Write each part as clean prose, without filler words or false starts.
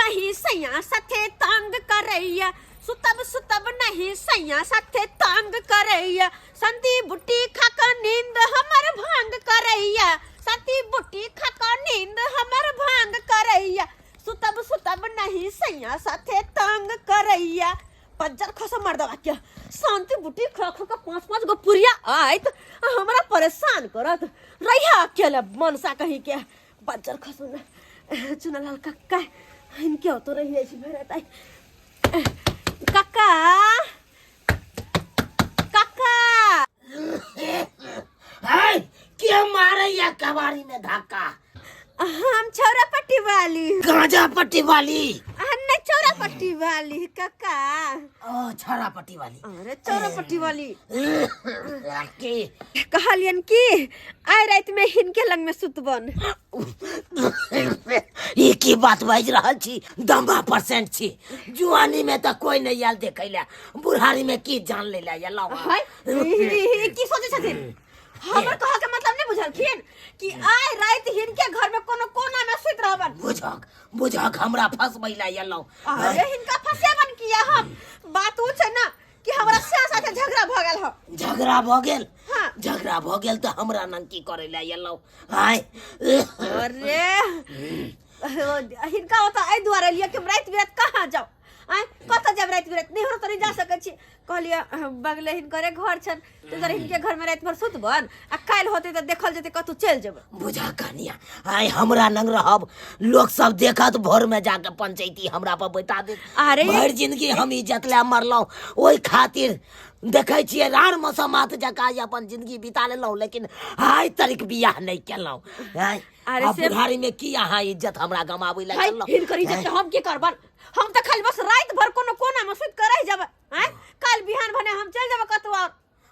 नहीं सैया साथे तंग करैया, सुतब सुतब नहीं सैया साथे तंग करैया, संती बुट्टी खाक नींद हमर भांग करैया, संती बुट्टी खाक नींद हमर भांग करैया, सुतब सुतब नहीं सैया साथे तंग करैया। पज्जर खस मर्दवा के शांति बुटी खा खा के पांच पांच गो पुरिया आयत आ हमरा परेशान करत रहिया अकेले मनसा कहीं के। बज्जर खसो न चुनालाल कक्का इनके तो रही जाइ छी भेरत आइ। कक्का कक्का है के मारैया कबाड़ी में धक्का? हम छौरा पट्टी वाली। गांजा पट्टी वाली? नहीं, चौरा पट्टी वाली कक्का। ओ छौरा पट्टी वाली। अरे चौरा पट्टी वाली। की कहलियन कि आइ राति में हिनके लग में सुतबन। ई की बात बाजि रहल छी? दम्बा परसेंट छी, जुआनी में तऽ कोई नहीं आयल देखै लए, बुढ़ारी में की जान ले लए एलहुँ? हाय, ई की सोचै छथिन? हमर कह के मतलब नहीं बुझलखिन कि आइ राति हिनके घर में कोनो कोना में सुति रहबन। बुझक बुझक हमरा फंसबै लए एलहुँ। अरे हिनका फंसेबन किया हम? बात उ छै ना कि हमरा से साथे झगड़ा भ गेल ह। झगड़ा भऽ गेल? हाँ। झगड़ा भऽ गेल तऽ हमरा नंग की करै लए एलहुँ? आय अरे हिनका ओतऽ एहि दुआरे एलियै कि हम राति बिराति कहाँ जाउ? आँय, कतऽ जायब राति बिराति? नैहरो तऽ नहि जा सकै छी। कहलियै बगले हिनकरे घर छनि, तऽ दुआरे हिनके घरमे राति भरि सुतबनि आ काल्हि होतै तऽ देखल जेतै, कतहु चलि जेबै। बुझा कनिया, आय हमरा नंग रहब, लोक सब देखत, भोर में जाके पंचायती हमरा पर बैठा देत। अरे भरि जिंदगी हम इज्जत लए मरलहुँ, ओहि खातिर देखै छियै रान मसमात जकाँ जे अपन जिंदगी बिता लेलहुँ, लेकिन आइ तक बियाह नहि केलहुँ। आँय, अरे आ से- बुढ़ारी में की अहाँ इज्जत हमरा गमाबै लए हाय, चललहुँ? हिनकर इज्जत के हम की करबन? हम तऽ खाली बस राति भर कोनो कोना मे सुति कऽ रहि जेबै। आँय, काल्हि बिहान भने हम चलि जेबै कतहु आओर।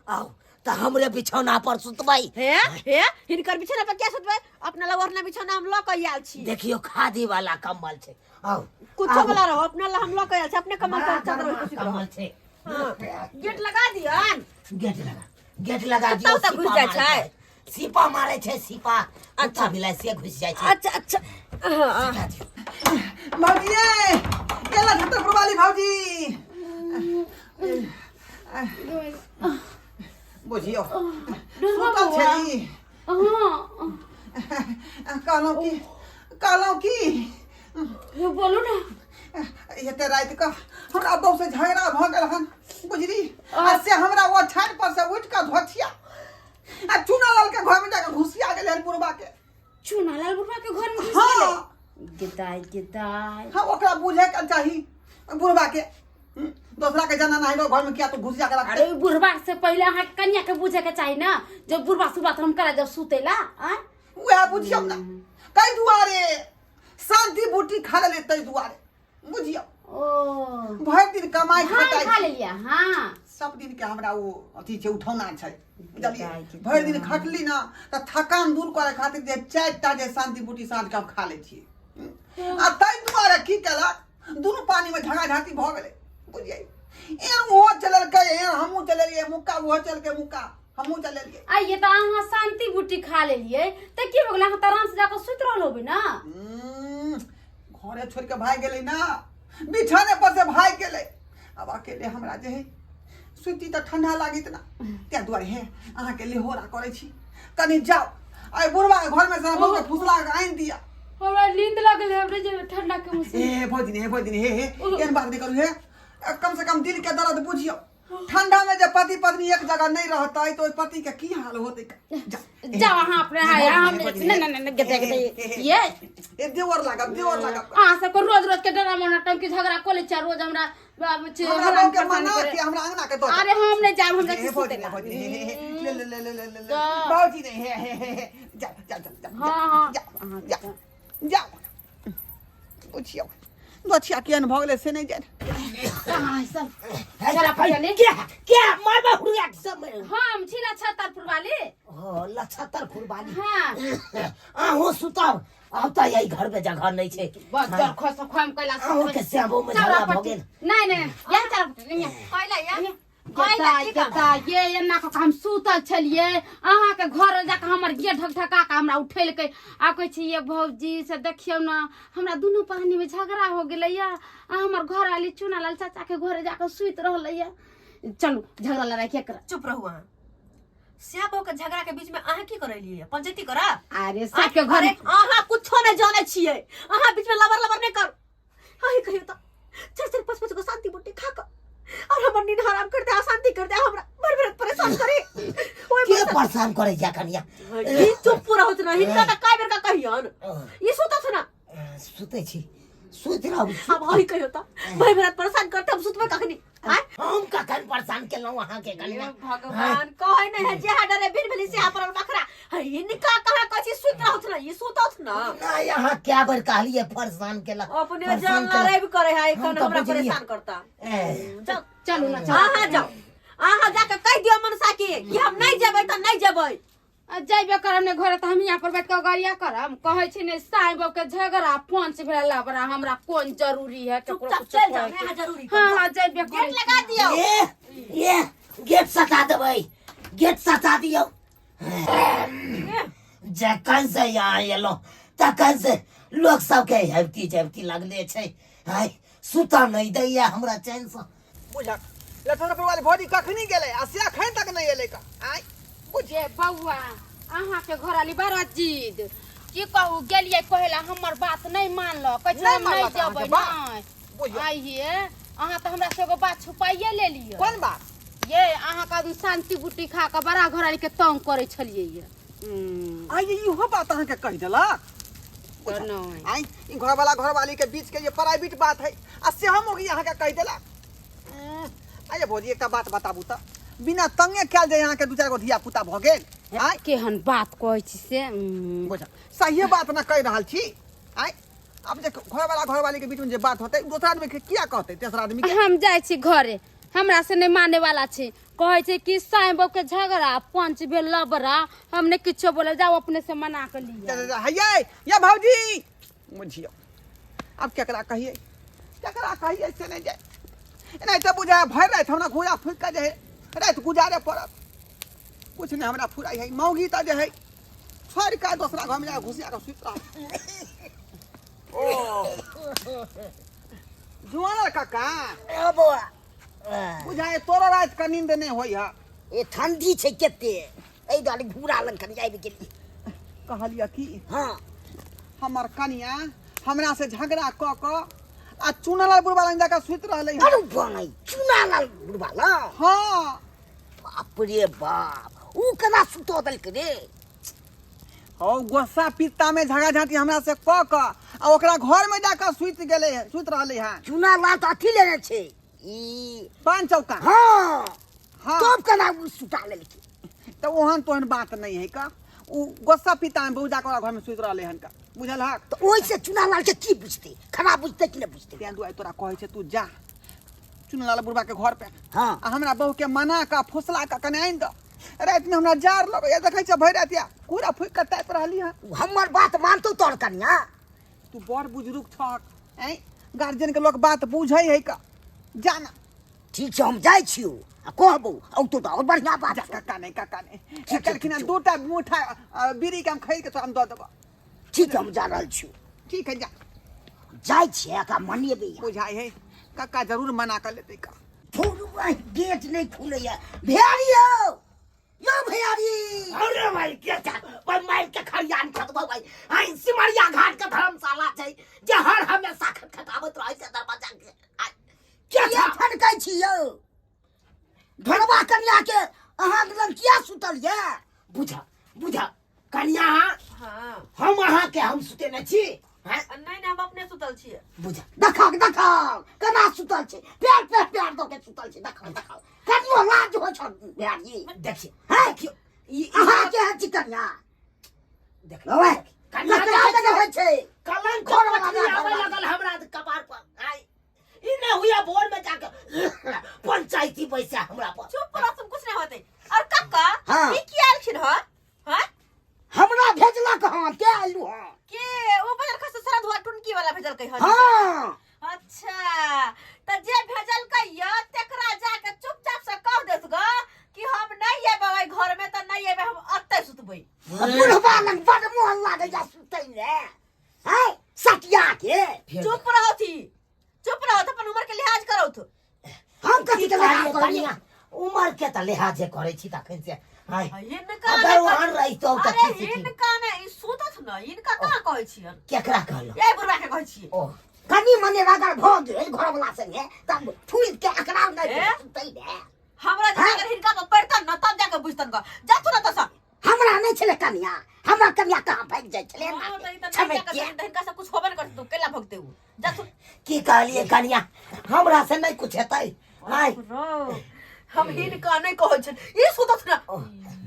आउ तऽ हमरे बिछौना पर सुतबै। हे हे, हिनकर बिछौना पर क्या सुतबै? अपना लग ओढ़ना बिछौना हम लऽ कऽ आयल छी। देखियौ, खादी वाला कम्बल छै, आउ। कुछो आबू। वाला रहो, अपना ला हम लऽ कऽ आयल छी, अपने कम्बल बड़ा पर चादर ओढ़ि गरमा कऽ सुति रहब। कम्बल छै। हाँ, गेट लगा दियन। गेट लगा, गेट लगा कुत्ता दियौ। उत्ता घुसि सीपा जाइ मारै छै? छै, सीपा मारै छै, सीपा। अच्छा बिलाइ से घुसि जाइ छै। अच्छा अच्छा, हाँ। लगा दियौ। भौजी ये केला छतरपुर वाली भौजी, बुझियौ सुतल छली। कहलहुँ की, कहलहुँ की, बोलू ना। एते राति कऽ हमरा बहू से झगड़ा भऽ गेल हन बुझली, आ से हमरा ओछाइन पर से उठि कऽ धोथिया आ चूना लाल के घर में जाके घुसिया गेल हन बुढ़बा के। चूनालाल बुढ़वा के घर में घुस हाँ। गेलै? गेदाय गेदाय। हाँ, ओकरा बुझे के चाही बुढ़बा के, दोसरा के जनाना है घर में किया तो घुस जाके रखते। अरे बुढ़वा से पहले अहाँ के कन्या के बुझे के चाही ना, जब बुढ़वा सुबह हम करा जब सुतेला आ वएह बुझियौ ना, ताहि दुआरे शांति बूटी खा लेले, ताहि दुआरे बुझियौ। ओ भरि दिन कमाइ भांग खटाइ खा लेलियै? हाँ। सब दिन के हमरा ओ अथी छै, उठौना छै, बुझलियै? भरि दिन खटली ना तऽ थकान दूर करे खातिर जे चारि टा जे शांति बूटी साँझ के हम खा लै छियै। आ ताहि दुआरे की केलक, दुनू पानी में झगड़ा झाँटी भऽ गेलै बुझलियै। एहन ओहो चलेलकै, एहन हमहूँ चलेलियै मुक्का, ओहो चलकै मुक्का, हमहूँ चलेलियै। आइए तऽ अहाँ शांति बूटी खा लेलियै तऽ की भऽ गेलै? अहाँ तऽ आराम से जाकऽ सुति रहल होबै ना? घरे छोड़ के भागि गेलै ना, बिछाने पर से भागि गेलै। आब अकेले हमरा जे है सुति तऽ ठंडा लागित ना, ताहि दुआरे हे अहाँके लेहोरा करै छी, कनि जाउ आइ बुढ़वा के घर में से हमर के फुसला के आनि दिअ। हमरा नींद लागल है, हमरा जे ठंडा के मौसम। हे भौजी, हे भौजी, हे हे, एहन बात नहि करू हे, कम से कम दिल के दर्द बुझियौ। ठंडा में जे पति पत्नी एक जगह नहीं रहता तो ओहि पति के की हाल होते? जा। जाओ अहाँ अपने। हाय, हम नहीं नहीं नहीं, गदे गदे ये। ए देवर लागब, देवर लागब। अहाँ सबके रोज रोज के डरामा नौटंकी झगड़ा कऽ लै छियै रोज, हमरा बाबू छै हमरा हैरान बहू के परेशान मना करे। के हमरा अंगना के दऽ। अरे हम नहीं जाब, हमरा हे के भौजी, सुते हे भौजी, हे, हे, हे, ले ले ले ले ले ले ले। जा। भौजी नहीं, हे हे हे हे, जा जा जा जा। हाँ, हाँ। जा जा जा, बुझियौ दोछिया केहन भऽ गेलै से नहि जानि। कहाँ है सब चला पहिले। क्या क्या मारबा हुड़िया के सब में? हम छी छतरपुर वाली। ओ लछतर खुरबानी। हाँ। अहूँ सुतब, आब तऽ यही घर में जगह नहीं छै। बस डर खस खुआम कैला। अहूँ के श्यामो में झगड़ा भऽ गेल? नहीं नहीं, यहाँ चला पट्टी, यहाँ। कैला या गेता ये एना कऽ हम सुतल छलियै अहाँके घर जाकऽ हमर गेट ढकढका कऽ हमरा उठेलकै आ कहै छै ये भौजी से देखियौ ने हमरा दुनू प्राणीमे झगड़ा हो गेलैया आ हमर घर वाली चुनालाल चाचा के घरे जाकऽ सुति रहलैया। चलू झगड़ा लड़ाई के कर। चुप रहू अहाँ। श्याम के झगड़ा के बीच में अहाँ की करलियै? पंचायती करा? अरे सबके घर अरे अहाँ कुछो नहीं जाने छियै, अहाँ बीच में लबर लबर नहीं करू। अहीं कहियो त चार चार पाँच पाँच गो शांति बुट्टी खा क और हमर नींद हराम कर दे, अशांति कर दे, हमरा भर भर परेशान करे। ओए के परेशान करे या कनिया? ई चुप रहत ना, हिनका त काय बेर का कहियन। ई सुतत ना। सुतै छी, सुति रहू। अब अहीं कहियो त भर भर परेशान करते, हम सुतबे कखनी? हम कखन परेशान केलहुँ अहाँके कनिया? भगवान कहै नहीं है जेहा डरे बिन भेली सेहा परल बखरा। हिनका कहाँ कहै छी सुति रहत ना, ई सुतत ना। नहीं अहाँ क्या बेर कहलियै परेशान केलक? अपने जान लड़ाई करे है एखन, हमरा परेशान करता। जाओ चलू ना। अहाँ जाओ, अहाँ जाके कहि दियौ मनसा के कि हम नहीं जेबै त नहीं जेबै। जैबे करब ने घरे त हम यहाँ पर बैठ के गरिया करब। कहै छी ने साई बाबू के झगड़ा पंच भेला लबड़ा, हमरा कोन जरूरी है केकरो चुपचाप कुछो चलि जाओ, कहै के। यहाँ जरूरी। हाँ हाँ जैबे गेट करै। लगा दियौ। ये ये गेट सटा देबै, गेट सटा दियौ। जखन से यहाँ एलहुँ तखन से लोक सबके हेबती जेबती लगले छै, हाय सुतऽ नहि दैया हमरा चैनसँ। बुझक लठौरा वाली भौजी कखनी गेलै आ से अखन तक नहि एलै का? आय बुझे बौआ अहाँके घरवाली बड़ा जिद, की कहू गेलियै कहै हमर बात नहि मानलक, कहै छै नहि हम नहि मानलक अहाँके जेबै। बात? नहि बुझियौ। आइये अहाँ तऽ हमरा से एगो बात छुपाइए लेलियै। कोन बात? ये अहाँके आदमी शांति बुटी खा कऽ बड़ा घरवाली के तंग करै छलियै ये। आइ इहो बात अहाँके कहि देलक? तऽ नहि। आइ ई घरवाला घरवाली के बीच के ये प्राइवेट बात है आ से हम अहाँके कहि देलक। आइये भौजी एकटा बात बताबू तऽ, बिना तंगे कयल जे अहाँके दू चारि गो धिया पुता भऽ गेल? आइ केहन बात कहै छी से। बुझ सहिए बात ने कहि रहल छी। आइ आब जे घरवाला घरवाली के बीच में जे बात होतै दोसर आदमी के किया कहतै? तेसर आदमी के। हम जाइ छी घरे, हमरा से नहि माने वाला छै। कहै छै कि साईं बाबू के झगड़ा पंच भेल लबड़ा, हम नहि किछो बोले, जाओ अपने से मना के लिअ। हैये या भौजी बुझियौ अब केकरा कहिए केकरा कहिए से नहीं जाए। नहीं तो बुझाए भरि राति हमरा घूरा फूकि के जे है राति गुजारे पड़त। कुछ नहीं हमरा फुराई है, मौगी तऽ जे है छोड़ि के दोसरा घर में जाके घुसिया के सुति रहल। ओ जुआनर काका ए बौआ बुझाए तोरो राति के नींद नहीं होई है। ए ठंडी छै कते, एहि दुआरे घूरा लग कनि आबि गेली। कहलियै की? हाँ। हमर कनिया हमरा से झगड़ा कऽ कऽ आ चुनालाल बुढ़बा लग जाके सुति रहलै हन। अरे बनै चुनालाल बुढ़बा लग? हाँ। बाप रे बाप, ऊ केना सुतऽ देलकै रे? हौ गोस्सा पित्ता में झगड़ा झांटी हमरा से कऽ कऽ आ ओकरा घर में जाके सुति गेलै हन, सुति रहलै हन। चुनालाल तऽ अथी लेने छै ई पान चौका। हाँ। हाँ। तब केना ऊ सुता लेलकै? तऽ ओहन तोहन बात नहीं है का, ऊ गोस्सा पित्ता में बहुत जाके ओकरा घर में सुति रहलै हन का, बुझल हक? तऽ ओहिसँ चुनालाल के की बुझतै, खराब बुझतै कि नहि बुझतै? तें दुआरे तोरा कहै छै तू जा चुनालाल बुढ़बा के घर पे। हाँ। आ हमरा बहू के मना कऽ फुसला कऽ कने आनि दऽ। राति में हमरा जार लगैया, देखै छियै भरि राति कूड़ा फूकि कऽ तापि रहली हन। उ हमर बात मानतौ तोहर कनिया? तू बड़ बुजुर्ग छहक, ऐं गार्जियन के लोक बात बुझै है का, जा ना। ठीक छै हम जाइ छियौ आ कहबौ, औतौ तऽ आओर बढ़िआँ बात जा छौ। काका नहीं, काका नहीं। ठीक छै, कहलखिन ठीक छौ। दूटा मुठा बीड़ी के हम खरीद के तोरा हम दऽ देबौ। ठीक है हम जा रहल छियौ। ठीक है जा। जाइ छियै एकरा मनेबै। बुझाइ है काका जरूर मना कऽ लेतै का। गेट नहीं खुलैया। भैयारी यौ, यौ भैयारी। अरे भाई के छा भाई मार के खरियान खतबो भाई। आई सिमरिया घाट के धर्मशाला छै जे हर हमेशा खटखटाबैत रहै छै दरवाजा के। आ, के छा फटकै छी यौ? घरवा कन्या के अहाँ लग किया सुतल ये? बुझ बुझ कन्या। हाँ। हम अहाँ के हम सुतेने छी? हैं? नहीं नहीं हम अपने सुतल छियै। बुझ देखक देखक केना सुतल छै, प्यार प्यार प्यार दऽ के सुतल छै। देखक देखक कनियो लाज होइ छौ भैयारी? देखियौ हैं? देखियौ ई अहाँ के है छी कन्या? देखियौ ओए, कन्या लकड़ा जाइ के होइ छै। कलंक घर वाला पत्नी घर आबै वाला। लगल हमरा कपार पर। आइ ई नहि हुआ भोर में जाके पंचायती बैसे हमरा पर। चुप रह तुम, कुछ नहीं होते। और काका हाँ। ई की आयल हन? हाँ? हमरा भेजलक हन, के आयलू हन? के ओ बजल खस शरद हुआ टुनकी वाला भेजलकै हन? हाँ। अच्छा त जे भेजलकै य तेकरा जाके चुपचाप से कह बुढ़बा लग बड़ मोन लागैया सुतै ले है सटिया के चुप रहो थी चुप रहो अपन उम्र के लिहाज करो तो हम कथी के लिहाज करिया उमर के त लिहाजे करै छी तखन से हाय इनका अगर वहाँ रहितौ तऽ अरे की सिखी? इनका ने ई सुतत न इनका कहाँ कहै छियन केकरा कहलहुँ ए बुढ़बा के कहै छियै ओ कनि मनि रगड़ भऽ गेल घरवला संगे तब फूल के अकरा नहि ए? सुतै ले हमरा जे अगर हिनका पर पड़तन न तब जाके बुझतन ग जाथु न तसा हमरा नहि छलै कनिया हमर कनिया कहाँ भागि जाइ छलै हाँ, तऽ ई तऽ नहि छमकि जाके के हिनका से कुछ होबे न करत तू केला भगते उ जाथु की कहलिए कनिया हमरा से नहीं कुछ हेतै आय रो हम हिनका नहि कहै छियन ई सुतत न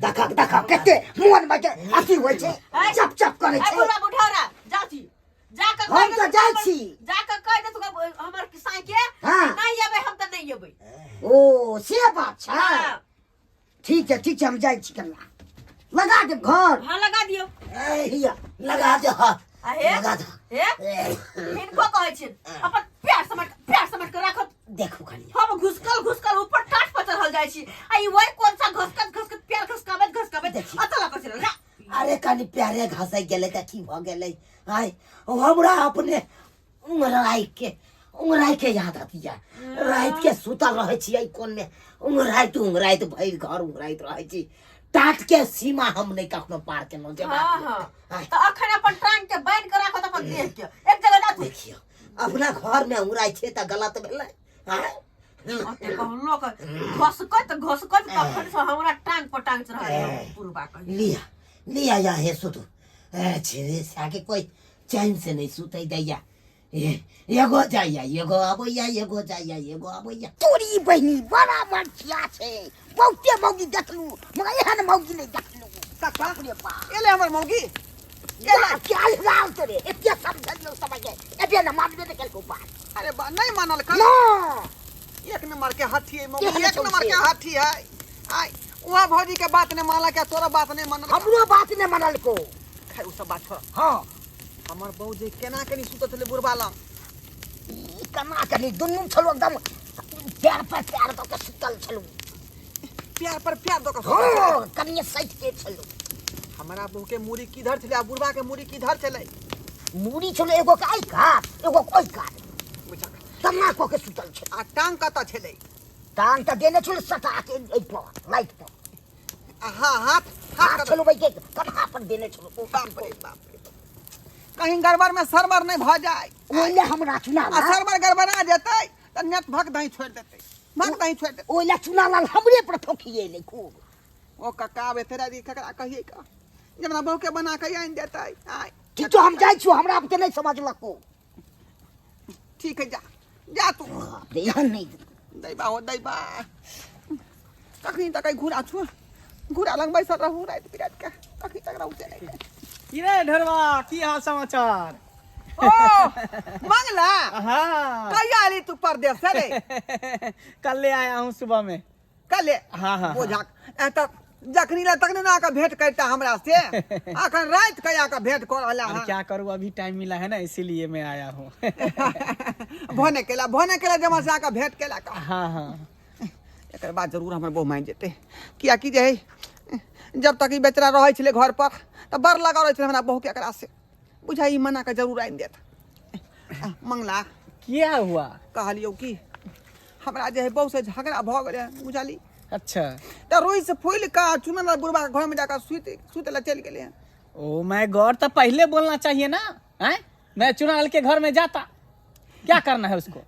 देखक देखक कते मोन में जे अथी होइ छै आय। चप चप करै ए छै बुढ़ा बुढ़ौरा जाथी जा के हम तऽ जाइ छी। जा के कह दे तू हमर साई के हाँ। नहीं एबै हम तऽ नहीं एबै ओ से बात छै हाँ ठीक छै ठीक छै हम जाइ छी कनिया लगा देब घर हाँ लगा दियौ ए हिया लगा दे हाथ आ हे लगा दे हे हिनको कहै छियन अपन प्यार समट प्यार समट के राखत देखू कनिया हम घुसकल घुसकल ऊपर टाट पर चढ़ल जाइ छी आ ई वही कोन सा घसकत घसकत प्यार घसकाबैत घसकाबैत देखियौ। अतला पर चढ़ल ला अरे कनि प्यारे घसै गेलै तऽ की भऽ गेलै आय हमरा अपने उंगराइ के उंगराइ के याद अतिया राति के सुतल रहै छियै कोनमे उंगराइत उंगराइत भरि घर उंगराइत रहै छी टाट के सीमा हम नहि कखनो पार केलहुँ जे हाँ बात हाँ आय। तऽ अखन अपन टांग के बान्हि के राखत अपन देह के एक जगह जाथु देखियौ अपना घरमे उंगराइ छियै तऽ गलत भेलै आँय? ओते कहलो के घसकत घसकत तखन से हमरा टांग पर टांग चढ़ल पुरबा कही लिया लिया या हे सुतू ए छिरे साके कोई चैन से नहीं सुतै दैया ए एगो जाइया एगो अबैया एगो जाइया एगो अबैया तोरी बहिनी बड़ा मरचिया छै बहुते मौगी देखलू मगर एहन मौगी नहि देखलू काका बाप रे बाप एले हमर मौगी एला क्या लाल तोरे एते समझलियौ समझ एबे न मानबे ने केलकौ बात अरे बा नहीं मानल कर ना एक नंबर के हाथी है मौगी केहन एक नंबर के छौ से? हाथी है आय वहाँ भौजी के बात नहीं मानल के तोरा बात नहीं मानल हमरो बात ने मानलको खैर उ सब बात छोड़ हाँ हमर बहू जे केना कनी सुतत छलै बुढ़बा लग ई केना कनी दुनू छलौ एकदम पैर पर पैर दऽ के सुतल छलौ प्यार पर प्यार दऽ के सुतल छलै। हाँ कनिए सटि के छलौ हमरा बहू के मूड़ी किधर छलै आ बुढ़बा के मूड़ी किधर छलै मूड़ी छलौ एगो के एहि कात एगो के ओहि कात बुझक तना कऽ के सुतल छलै आ टांग कतऽ छलै टांग तऽ देने छलै सटा के एहि पर लाइट पर आ हाँ हाथ हाथ हाथ कतऽ छलौ भाई के कन्हा पर देने छलौ ओ बाप रे बाप रे कहीं गड़बड़ में सरबर नहीं भऽ जाय ओहि हमरा चुना आ सरबर गड़बड़ा जेतै तऽ नेट भक दही छोड़ि देतै भक दही छोड़ि देतै ओहि लए चुना लाल हमरे पर ठोकिए खूब ओ कक्का आब एते राति ककरा कहियै का जे हमरा बहू के बना के आनि देतै आय ठीक छौ हम जाइ छियौ हमरा आबके नहि समझलको ठीक है जा जा तू बाप रे एहन नहि दैबा हो दैबा कखनी तक घूरा छू घूरा लग बैसल रहू राति बिराति के कखनी तक रहू से नहि की रे ढेरवा की हाल समाचार ओ मंगला हाँ कहिया अली तू परदेश से रे कल ले आया हूँ सुबह में कले हाँ, हाँ, बोझा ए त जखनी ला तखनी ना आके भेंट करता हमरा से अखन राति के आके भेंट कर रहला अरे हँ क्या करूँ अभी टाइम मिला है ना इसीलिए मैं आया हूँ भने केला भने केला जमा से आके भेंट केला का हाँ हाँ एकर बाद जरूर हमर बहू मानि जेतै कियाकि जे है जब तक ई बेचारा रहै छलै घर पर तऽ बड़ लगाव रहै छलै हमरा बहूके एकरा से बुझाइ ई मना कऽ जरूर आनि देत आ, मंगला क्या हुआ कहलियौ कि हमरा जे है बहू से झगड़ा भऽ गेलै बुझली अच्छा तऽ रोइ से फूलि कऽ चुनल बुढ़बा के घरमे जाकऽ सुति सुतै लए चलि गेलै हन ओ my God तो पहले बोलना चाहिए ना हैं मैं चुनाल के घर में जाता क्या करना है उसको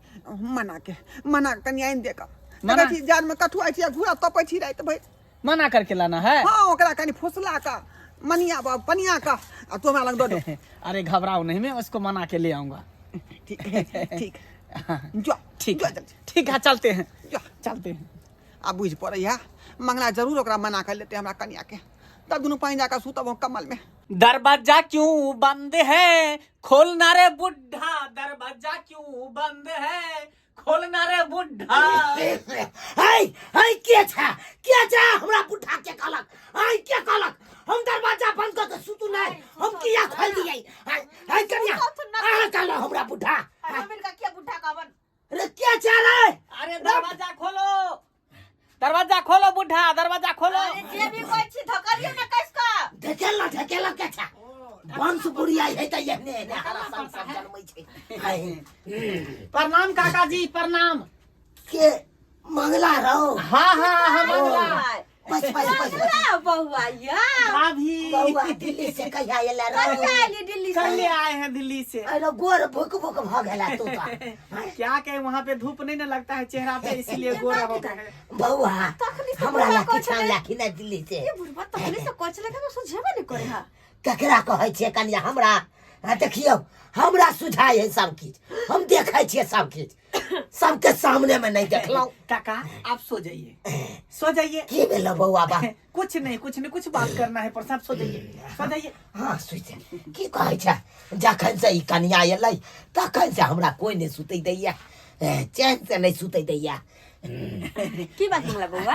मना के मना के कनि आनि दे कऽ मना? देखै छी जाड़मे कठुआइ छी आ घूरा तपै छी राति भरि मना करके लाना है हाँ ओकरा कनि फुसला कऽ मनिया पनिया कऽ आ तू हमरा लग दऽ दे अरे घबराओ नहीं मैं उसको मना के ले आऊंगा ठीक ठीक जो ठीक जो है जल्दी ठीक है चलते हैं जो चलते हैं आ बुझि पड़ैया मंगला जरूर ओकरा मना कर लेतै हमरा कनिया के तब दुनू पानि जाकऽ सुतब हम कमल में दरवाजा क्यों बंद है खोलना रे बुढ़ा दरवाजा क्यों बंद है खोलना रे बुढ़ा है है के छा के छा हमरा बुढ़ा के कहलक है के कहलक हम दरवाजा बंद कऽ के सुतू नहि हम किया खोल दियै है है कनिया अहाँ कहलहुँ हमरा बुढ़ा हम इनका किया बुढ़ा कहबन अरे के छा रे अरे दरवाजा खोलो दरवाजा खोलो बुढ़ा दरवाजा खोलो अरे जे भी कोई छी धकलियो ना कस का देखे ढकेल ढकेल के छै वंश बुढ़िया है त एहने एहने हरा सब सब जन्मै छै हाय, प्रणाम काका जी प्रणाम। के मंगला रहो? हाँ हाँ हाँ मंगला। बस बस बस बस। मंगला बौआ या भाभी। बौआ दिल्ली से कहिया एला रहो? कहिया एली दिल्ली से? कल आए हैं दिल्ली से। अरे गोर भुक भुक भ गेला तू त। क्या कहे, वहाँ पे धूप नहीं ना लगता है चेहरा पे, इसीलिए गोरा हो गया है। बौआ तखनी से हमरा बुढ़बा ला कहै किछु छलै। लाखी ना दिल्ली से। ये बुढ़बा तखनी से कहै छलै कि हमरा सुझेबे नहि करे हा। ककरा कहै छियै कनिया? हमरा आ देखियौ, हमरा सुझाय है सब किछु, हम देखै छियै सब किछु, सबके सामने में नहीं देखलहुँ। काका आप सो जाइए, सो जाइए। की भेलो बौआ बा? कुछ नहीं कुछ नहीं, कुछ बात करना है पर साहब, सो जाइए सो जाइए। हाँ सुति की कहै छै, जखन से ई कनिया एलै तखन से हमरा कोई नहीं सुतै दैया, चैन से नहीं सुतै दैया। की बात मंगला बौआ?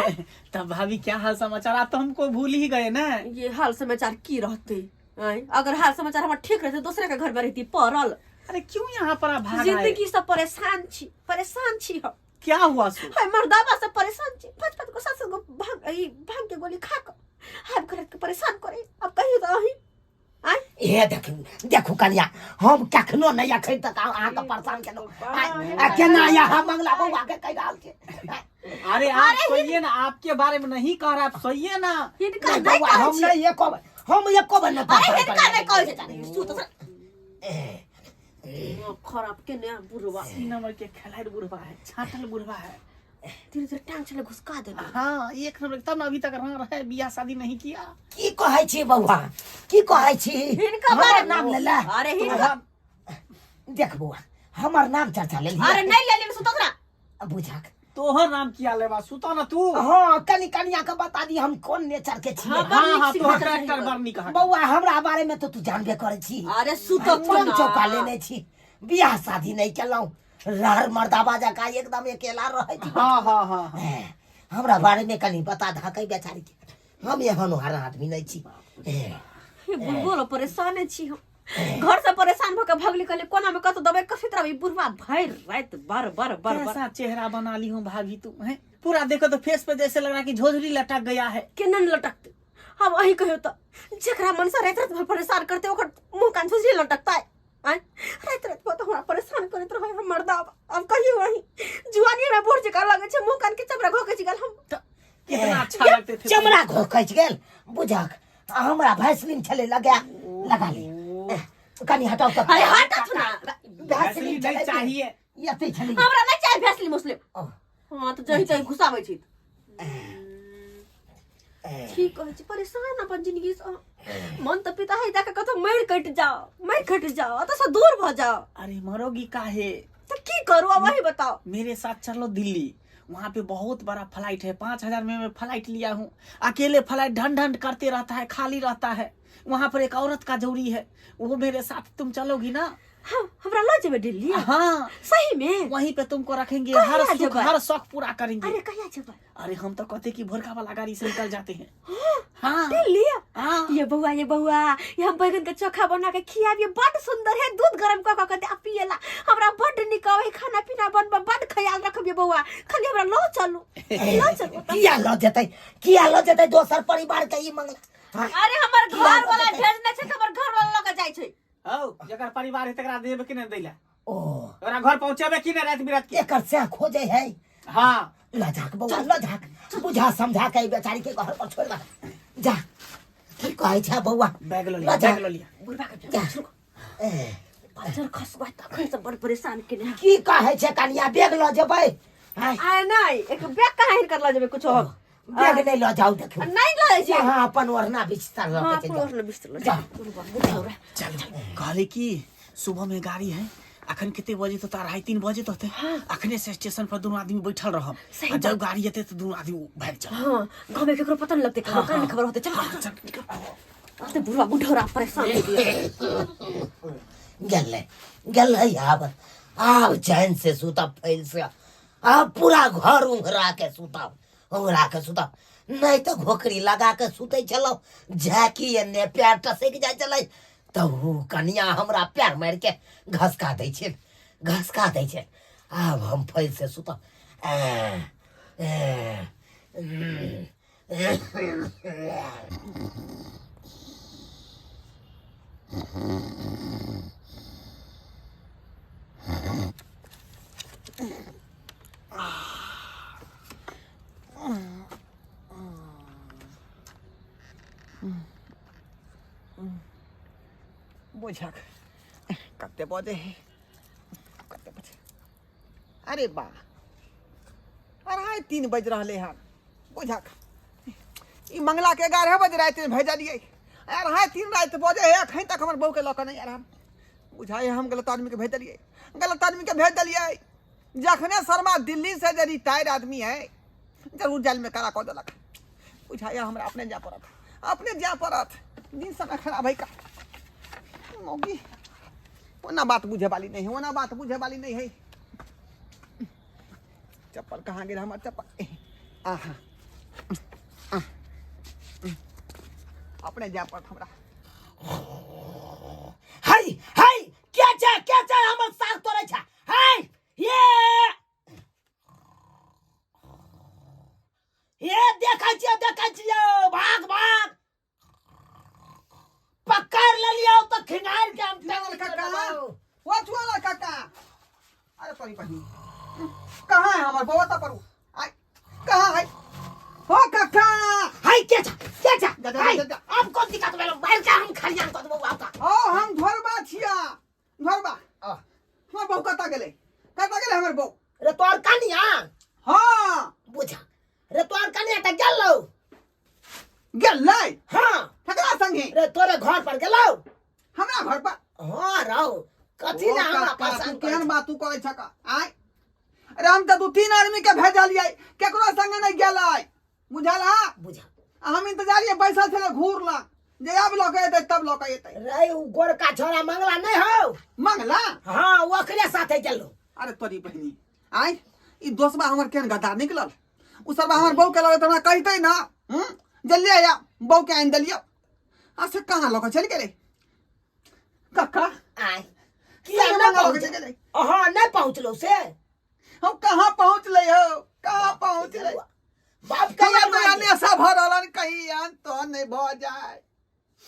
तब भाभी क्या हाल समाचार? आप तो हमको भूल ही गए ना। ये हाल समाचार की रहते? आँय, अगर हाल समाचार हमर ठीक रहते दूसरे के घर में रहती पड़ल। अरे क्यों यहाँ पर आप भाग आए? जिंदगी से परेशान छी, परेशान छी हम। क्या हुआ सो? हाय मर्दाबा से परेशान छी, पाँच पाँच गो सात सात गो भांग, ई भांग के गोली खा के हाय घर के परेशान करे। अब कहियो तो अही आँय? हे देखू देखू कनिया, हम कखनो नहीं अखन तक अहाँके परेशान केलहुँ। आ केना यहाँ मंगला बौआ के कहि रहल छै? अरे आप सोइए ना, आपके बारे में नहीं कह रहा, आप सोइए ना। हिनका नहीं नहीं बौआ, कहै हम छी। नहीं एको बेर, हम एको बेर नहीं अरे परेशान हिनका नहीं करियै। कहै छी। सुत खराब के ने बुढ़वा। तीन नंबर के खिलाड़ी बुढ़वा है, छाटल बुढ़वा है। धीरे धीरे टांग छले घुसका देना। हाँ एक नंबर, तब ना अभी तक रह रहा है, बियाह शादी नहीं किया। की कहै छी बौआ, की कहै छी? हिनका हमर बारे नाम लेला। अरे हिनका देख बौआ, हमर नाम चर्चा लेली। अरे नहीं लेली, सुतत ना। बुझाक तोहर नाम किया लेबा, सुता ना तू। हाँ कनी कनिया के बता दी हम कोन नेचर के छियै। हाँ, हाँ हाँ बड़ नीक तोहर सिंहासन कैरेक्टर है। बड़ नीक है। बौआ हमरा बारे में तो तू जानबे करै छी। अरे सुतत मन ना। चौका लेने छी, बियाह शादी नहीं केलहुँ, रहर मर्दाबा जकाँ एकदम अकेला रहै छी। हाँ हाँ हाँ हाँ। हमरा बारे में कनी बता धाकै बेचारी के, हम एहन ओहन आदमी नहीं छी। हे बुढ़बो ल परेशाने छी हम, घर से परेशान भऽ के भगली, कहली कोना में कतौ दबाई कसैत रहब, ई बुढ़बा भरि राति बर बर बर बर। कैसा चेहरा बना ली हूँ भाभी तू है, पूरा देखो तो फेस पे जैसे लग रहा है कि झोझरी लटक गया है। केना ने लटकते? हम अही कहियो तऽ जेकरा मन से राति राति भर परेशान करते ओकर मुंह कान झोझरी लटकता है। आँय, राति राति भर तऽ हमरा परेशान करैत रहै हम मर्दाबा। अब कहियो अही जुआनी में बूढ़ जकाँ लगै छै, मुंह कान के चमड़ा घोकैच गेल हम। तो कितना अच्छा लगते थे। चमड़ा घोकैच गेल बुझक, हमरा भैसलिन छलै लगा लगा ली, कनी हटाउ तऽ। अरे हटत ना। भैसलिन नहीं चाहिए। एतै छलै। हमरा नहीं चाहिए भैसलिन मुस्लिम। ओ। हाँ तऽ जही तही घुसाबै छी। ठीक कहै छी, परेशान अपन जिंदगी से मन तऽ पिता है जाके कतौ मरि कटि जाओ, मरि कटि जाओ, ओतऽ से दूर भऽ जाओ। अरे मरोगी काहे? तऽ की करू अब वही बताओ। मेरे साथ चलो दिल्ली, वहाँ पे बहुत बड़ा फ्लाइट है, 5000 में मैं फ्लाइट लिया हूँ, अकेले फ्लाइट ढंड ढंड करते रहता है, खाली रहता है। वहाँ पर एक औरत का जरूरी है, वो मेरे साथ तुम चलोगी ना? हाँ, हमरा लऽ जेबै दिल्ली? हाँ। सही में? वहीं पे तुमको रखेंगे, कहिया हर सुख जेबै? हर शौक पूरा करेंगे। अरे कहिया जेबै? अरे हम तो कहते कि भोरका वाला गाड़ी से निकल जाते हैं। हाँ। दिल्ली? हाँ। ये बौआ, ये बौआ, ये हम बैगन के चोखा बना के खियाबिए, बड सुंदर है, दूध गरम कऽ कऽ के दे पियला, हमरा बड नीक आबै खाना पीना बनबऽ, बड ख्याल रखब ये बौआ, खाली हमरा लऽ चलू, लऽ चलू। किया लऽ जेतै, किया लऽ जेतै दोसर परिवार के ई मंगला? हाँ। अरे हमर किया घर लऽ वाला जेतै? भेजने छै तऽ हमर घर वाला लऽ के जाइ छै। हौ, जकर परिवार है तकरा देबे कि नहि दैला? ओ। ओकरा घर पहुंचेबे कि नहि राति बिरात के? एकर सएह खोजै है। हाँ। लऽ जाक बौआ, लऽ जाक, बुझा समझा के बेचारी के घर पर छोड़ दे। जा, की कहै छै बौआ? बैग लऽ लिया, लऽ जा। बैग लऽ लिया। बुढ़बा के जा। ए, बजर खसबा तखन से बड़ परेशान केने है। की कहै छै कनिया, बैग लऽ जेबै? आँय? आय नहि, एक बैग कहाँ हिनकर लऽ जेबै कुछो हम? बैग नहि लऽ जाउ देखू। नहि लऽ जाइ छियै। अहाँ अपन ओढ़ना बिस्तर लऽ हाँ, के अपन जाउ। ओढ़ना बिस्तर लऽ जाउ। जाउ। बुढ़बा, बुढ़बा। चल, कहले कि सुबह में गाड़ी है, अखन कते बजे तो 2:30-3 बजे तो होते। अखने से स्टेशन पर दोनों आदमी बैठल रहब। सही आ जब गाड़ी एते तो दोनों आदमी भाग चल। हाँ, गाँव में केकरो पता नहीं लगते, कहाँ कहाँ खबर होते। चल, चल, चल, निकल। आते बुढ़वा बुढ़ौरा परेशान हो गया। गेलै गेलै, आब आब चैन से सुतब, फैल से आब पूरा घर उंघरा के सुतब, उंघरा के सुतब। नहीं तऽ घोकरी लगा के सुतै छलहुँ, झाँकी एन्ने पैर टसकि जाइ छलै तऽ उ कनिया हमरा पैर मारि के घसका दै छै, घसका दै छै। आब हम फैल से सुतब। ए, ए, उम, बुझक कते बजे है कते बजे अरे बा 3:30 बज रहले हन बुझक ई मंगला के 11 बजे राति में भेजलियै 3:30 राति बजे है अखन तक हमर बहू के लऽ कऽ नहि आयल हन बुझाइ हम गलत आदमी के भेज देलियै गलत आदमी के भेज देलियै जखने शर्मा दिल्ली से जे रिटायर आदमी है जरूर जेल में काला कऽ देलक बुझाइए हमरा अपने जाय पड़त अपने जाय पड़त दिन समय खराब है का मौगी ओना बात बुझे वाली नहीं है ओना बात बुझे वाली नहीं है चप्पल कहाँ गेल हमर चप्पल आहा अपने जाय पड़त हमरा हाय हाय के छै के छै हमर साग तोड़ै छै हाय ये ये देखै छियै देखै छियै भाग भाग पकड़ लेलियौ तऽ खिंगार के हम चुआलाल टांगि काका देबौ। ओ चुआलाल काका अरे परी परी कहाँ है हमर बौआ तऽ परू आय कहाँ है हो काका हाय के छ के छ जा, जा, हाय जा, जा। अब कोन दिक्कत भेलो मार के हम खलियान कऽ देबौ आब तऽ ओ हम घरबा छिया घरबा हमर बहू कतऽ गेलै कतऽ गेलै हमर बहू रे तोर कनिया हाँ बुझा रे तोर कनिया तऽ गेलौ गेलै हाँ ककरा संगे रे तोरे घर पर गेलौ हमरा घर पर हाँ रौ कथी ओ ने हमरा काका, पसंद तू करै केहन बात तू करै छक आय अरे हम तऽ दू तीन आदमी के भेजलियै केकरो संगे नहि गेलै बुझल हा बुझा आ हम इंतजारिये बैसल छलै घूर लग जे आब लऽ के एतै तब लऽ के एतै रे उ गोरका छोरा मंगला नहीं हो मंगला हाँ वो ओकरे साथे गेलो अरे तोरी बहिनी आय ई दोसबा हमर केहन गद्दार निकलल उ सरबा हमर बहू के लगे तऽ हमरा कहितै ना हूँ जल्दी आया बहू के आनि देलियौ आ से कहाँ लऽ के चलि गेलै कक्का आय किया केना नहीं लऽ के पहुँच चलि गेलै हाँ नहीं पहुँचलो से हम कहाँ पहुँचलै हो कहाँ पहुँचलै बाप के हमरा याद तो आ यानी ऐसा भऽ रहल कहीं आन तो नहीं भऽ जाए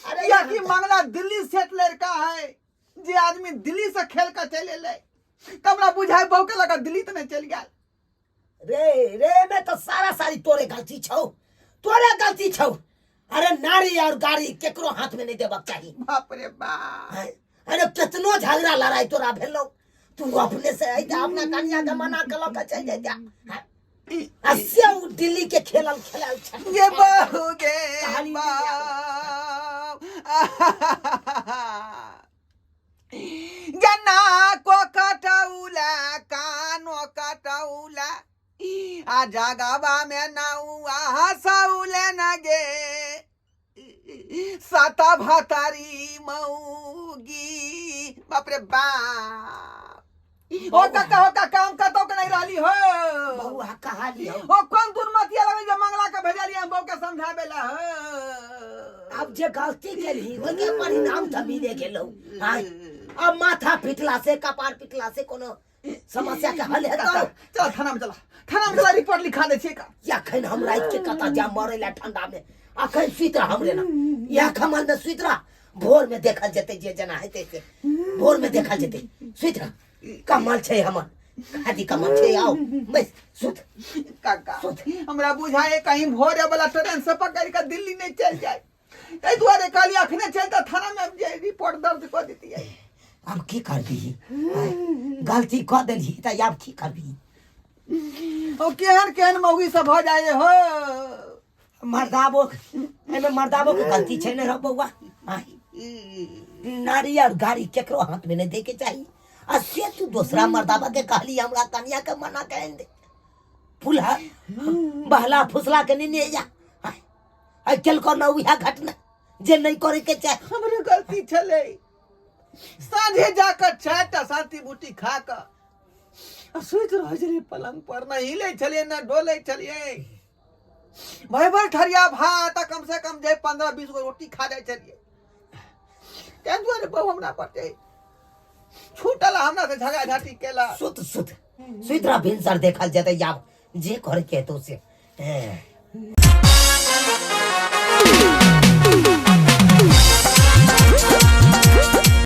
अरे या कि मामला दिल्ली सेट लड़का है जे आदमी दिल्ली से खेल के चलि एलै तऽ हमरा बुझाइ बहू के लगा दिल्ली तऽ नहि चलि गेल रे रे में तो सारा सारी तोरे गलती छौ तोरे गलती छौ अरे नारी और गाड़ी केकरो हाथ में नहीं देबक चाही बाप रे बाप हैं? अरे कितनो झगड़ा लड़ाई तोरा भेलो तू अपने से अइता अपना कन्या के मना के लऽ के चलि जइता हैं? आ से उ दिल्ली के खेलल खेलल छै ये बहू गे कहानी नहीं बाप जना को कटौला कानो कटौला आ जगवा में नौआ हसौले न गे साता भातारी मौगी बाप रे बाप ओ काका हो काका हम कतौ के नहीं रहली हो बउआ कहाली हो ओ कौन दुर्मतिया लगे जे मंगला के भेजलियै हम बहू के समझाबे ला हो अब जे गलती केलही ओहिके परिणाम तऽ मिले गेलौ आँय अब माथा पिटला से कपार पिटला से कोनो समस्या के हल हेतौ चल चल थाना में चला थाना में चला रिपोर्ट लिखा दे छियै का अखन हम राति के कतऽ जायब मरै लए ठंडा में अखन सुति रह हमरे ना इएह खमल में सुति रह भोर में देखल जेतै जे जेना हेतै से भोर में देखल जेतै सुति रह कमल छै हमर खादी कमल छै आओ बैस सुत काका सुत। हमरा बुझाए कहीं भोरे वाला ट्रेन से पकड़ के दिल्ली नहीं चल जाए ताहि दुआरे कहलियै अखने चलि तऽ थाना में जे रिपोर्ट दर्ज कऽ दितियै आब की करबही आँय? गलती कऽ देलही तऽ आब की करबही ओ केहन केहन मौगी सब भऽ जाए हो मर्दाबो एहिमे मर्दाबो के गलती छै ने रौ बौआ आँय? नारी और गाड़ी केकरो हाथ में नहीं दे के चाही आ से तू दोसरा मर्दाबा के कहली हमरा कनिया के मना के आनि दे फुलहा बहला फुसला के नहीं जा आँय? आइ केलको न उएह घटना जे नहीं करे के चाही हमरे गलती छलै साँझे जाकऽ चारिटा शांति बूटी खा कऽ आ सुति रहै छलियै पलंग पर न हिले छलियै न डोलै छलियै भरि भरि ठरिया भात आ कम से कम जे 15-20 गो रोटी खा जाइ छलियै ताहि दुआरे बहु हमरा पर जे छूटल आ हमरा से झगड़ा झाटी केला सुत सुत सुत रह भिनसर देखल जेतै आब जे करे के हेतौ से हें।